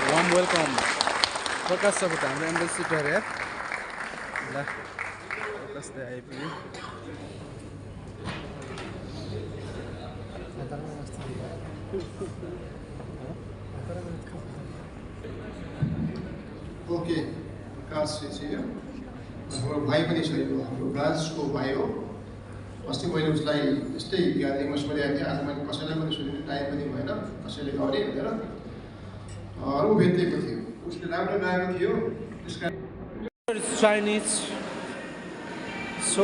Warm welcome. Focus support हाम्रो ambassador यार ल फोकस दे आइपुग्यो ओके प्रकाश चाहिँ हाम्रो भाइ पनि छ यो हाम्रो ब्रान्चको भाइ हो अस्ति मैले उसलाई यस्तै ग्यादरिङमा सोधेको थिएँ आज मैले कसैलाई पनि सोधेँ टाइम पनि भएन कसैले गर्ने भनेर अरू भेटिएको थियो उसले राम्रो गाएको थियो त्यसका Chinese so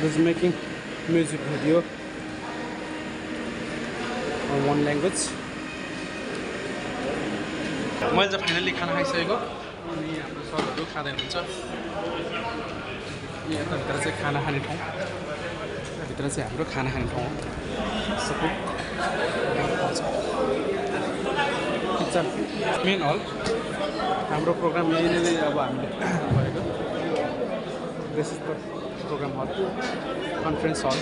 this is making music video on one language मैले चाहिँ फाइनली खाना खाइसकेको अनि हाम्रो सरहरू खाँदै हुनुहुन्छ यताभित्र चाहिँ खाना खाने ठाउँ भित्र चाहिँ हाम्रो खाना खाने ठाउँ हो सबै किचन मेन हल हाम्रो प्रोग्राम यहीँनिर अब हामीले गरेको this is the programme hall conference hall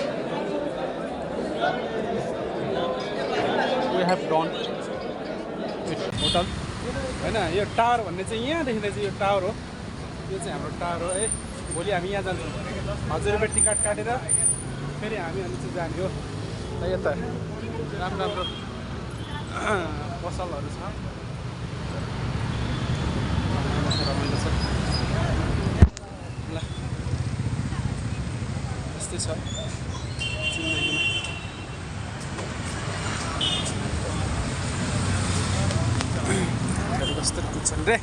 we have done hotel होइन यो टावर भन्ने चाहिँ यहाँदेखि चाहिँ यो टावर हो यो चाहिँ हाम्रो टावर हो है भोलि हामी यहाँ जान्छौँ 1000 रुपियाँ टिकट काटेर फेरि हामी अनि चाहिँ जाने हो यता राम्रो राम्रो पसलहरू छ रमाइलो छ ल यस्तै छ जिन्दगीमा कस्तो पुग्छन् रे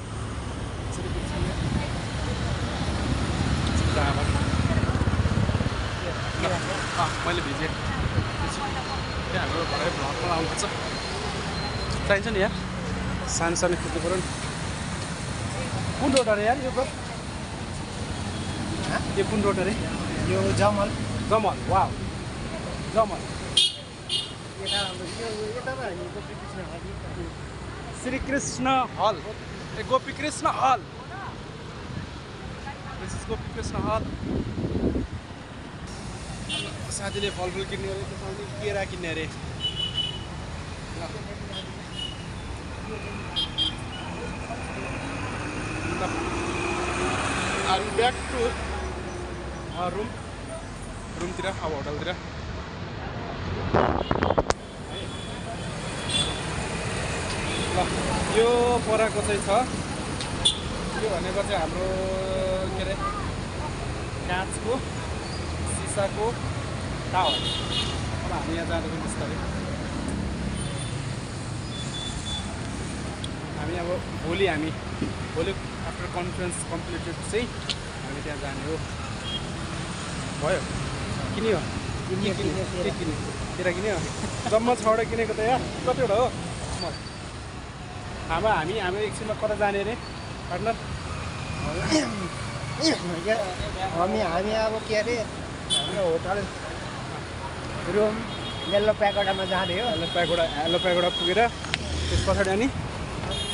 मैले भिजेँ त्यहाँ हाम्रो भरे भ्लगमा आउनुपर्छ चाहिन्छ नि यार सानो सानो खिच्नु पऱ्यो नि कुन रोड अरे यार यो यो कुन रोड अरे यो जमल जमल वा जमल श्रीकृष्ण हल ए गोपीकृष्ण हल दिस इज गोपीकृष्ण हल साथीले फलफुल किन्ने अरे त्यसमा केरा किन्ने अरे ब्याक टु रुमतिर अब होटलतिर ल यो पराको चाहिँ छ यो भनेको चाहिँ हाम्रो के अरे काँचको सिसाको टावर अब हामी यहाँ जाँदैछौँ बिस्तारै हामी अब भोलि आफ्टर कन्फरेन्स कम्प्लिटेड चाहिँ हामी त्यहाँ जाने हो भयो किन्यो के किन्यो केरा किन्यो जम्मा 6वटा किनेको त यार कतिवटा हो अब हामी एकछिनमा कता जाने अरे पार्टनर हामी अब के अरे हाम्रो होटल रुम येल्लो प्यागोडामा जाने हो येल्लो प्यागोडा पुगेर त्यस पछाडि अनि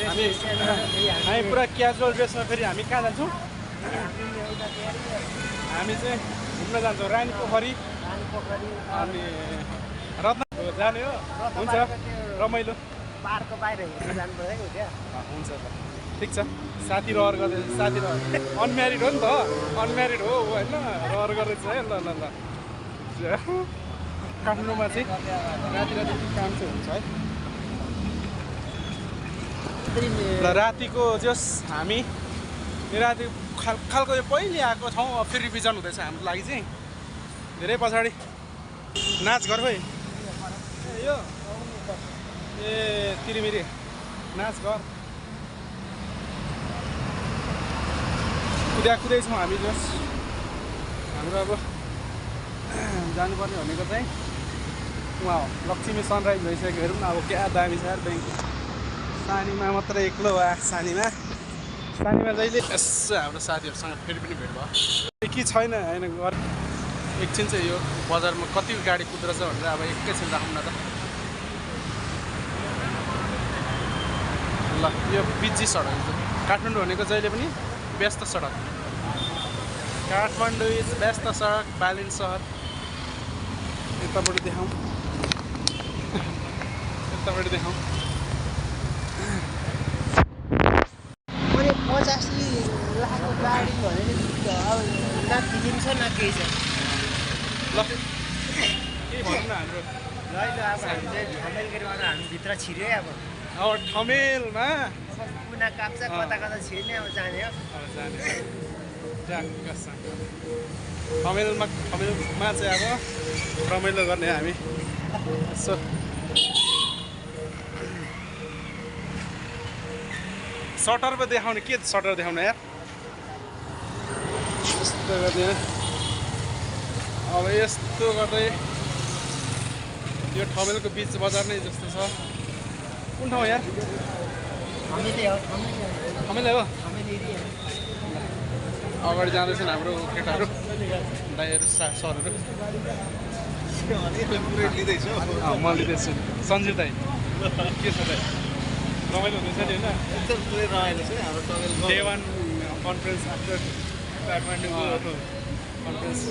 हामी पुरा क्याजुअल ड्रेसमा फेरि हामी कहाँ जान्छौँ हामी चाहिँ घुम्न जान्छौँ रानी पोखरी अनि रत्न जाने हो हुन्छ रमाइलो पार्कको बाहिर हेर्न जानु पऱ्यो त्यहाँ हुन्छ त ठिक छ साथी रहर गर्दै साथी अनम्यारिड हो नि त अनम्यारिड हो होइन रहर गर्दैछ है ल ल ल काठमाडौँमा चाहिँ राति काम चाहिँ हुन्छ है ल रातिको जस हामी राति खालको यो पहिले आएको ठाउँ फेरि रिभिजन हुँदैछ हाम्रो लागि चाहिँ धेरै पछाडि नाच गर है यो ए तिरिमिरी नाच गर कुदैछौँ हामी जस हाम्रो अब जानुपर्ने भनेको चाहिँ उहाँ हो लक्ष्मी सनराइज भइसक्यो हेरौँ न अब क्या दामी छ यार ब्याङ्क सानीमा मात्र एक्लो वा सानीमा जहिले यसो हाम्रो साथीहरूसँग फेरि पनि भेट भयो कि छैन होइन एकछिन चाहिँ यो बजारमा कति गाडी कुद्रेछ भनेर अब एकैछिन राखौँ न त ल यो बिजी सडक काठमाडौँ भनेको जहिले पनि व्यस्त सडक काठमाडौँ इज व्यस्त सडक बालिन सहर यताबाट देखाउँ यतापट्टि देखाउँ। मैले 85 लाखको गाडी भनेर अब न फिल्म छ न केही छ। ल के भन्नु न हाम्रो ल अब हामी चाहिँ ठमेल गरेर हामी भित्र छिर्यो अब ठमेलमा कुना काप्चा कता कता छिर्ने अब जाने हो। जाने ट्याक्कसँग ठमेलमा चाहिँ अब रमाइलो गर्ने हामी। यसो सटर पो देखाउने के सटर देखाउने यार यस्तो गर्दै अब यस्तो गर्दै यो ठमेलको बिच बजार नै जस्तो छ। कुन ठाउँ यार ठमेलै हो। अगाडि जाँदैछन् हाम्रो केटाहरू दाइहरू सरहरू। म लिँदैछु सन्जीव दाई के छ दाइ रमाइलो हुँदैछ नि होइन एकदम पुरै रमाइलो छ हाम्रो टमेलको डे 1 कन्फरेन्स आफ्टर काठमाडौँको कन्फरेन्स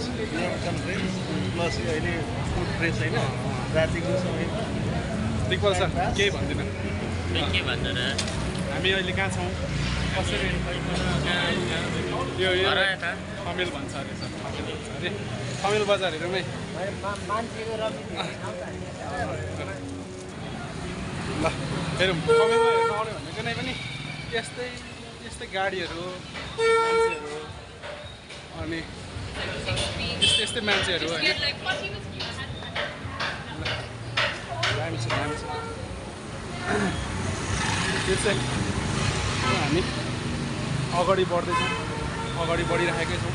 कन्फरेन्स प्लस अहिले फुड प्रेस होइन रातिको समय दिक्पल सर केही भन्दैन के भन्छ र हामी अहिले कहाँ छौँ कसरी यो ठमेल भन्छ अरे सर ठमेल भन्छ अरे ठमेल बजारहरूमै मान्छेको ल हेरौँ ठमेलमा हेर्नु आउने भनेको नै पनि यस्तै यस्तै गाडीहरू मान्छेहरू अनि यस्तै मान्छेहरू होइन दामी छ दामी छ। यो चाहिँ हामी अगाडि बढ्दैछौँ अगाडि बढिराखेकै छौँ।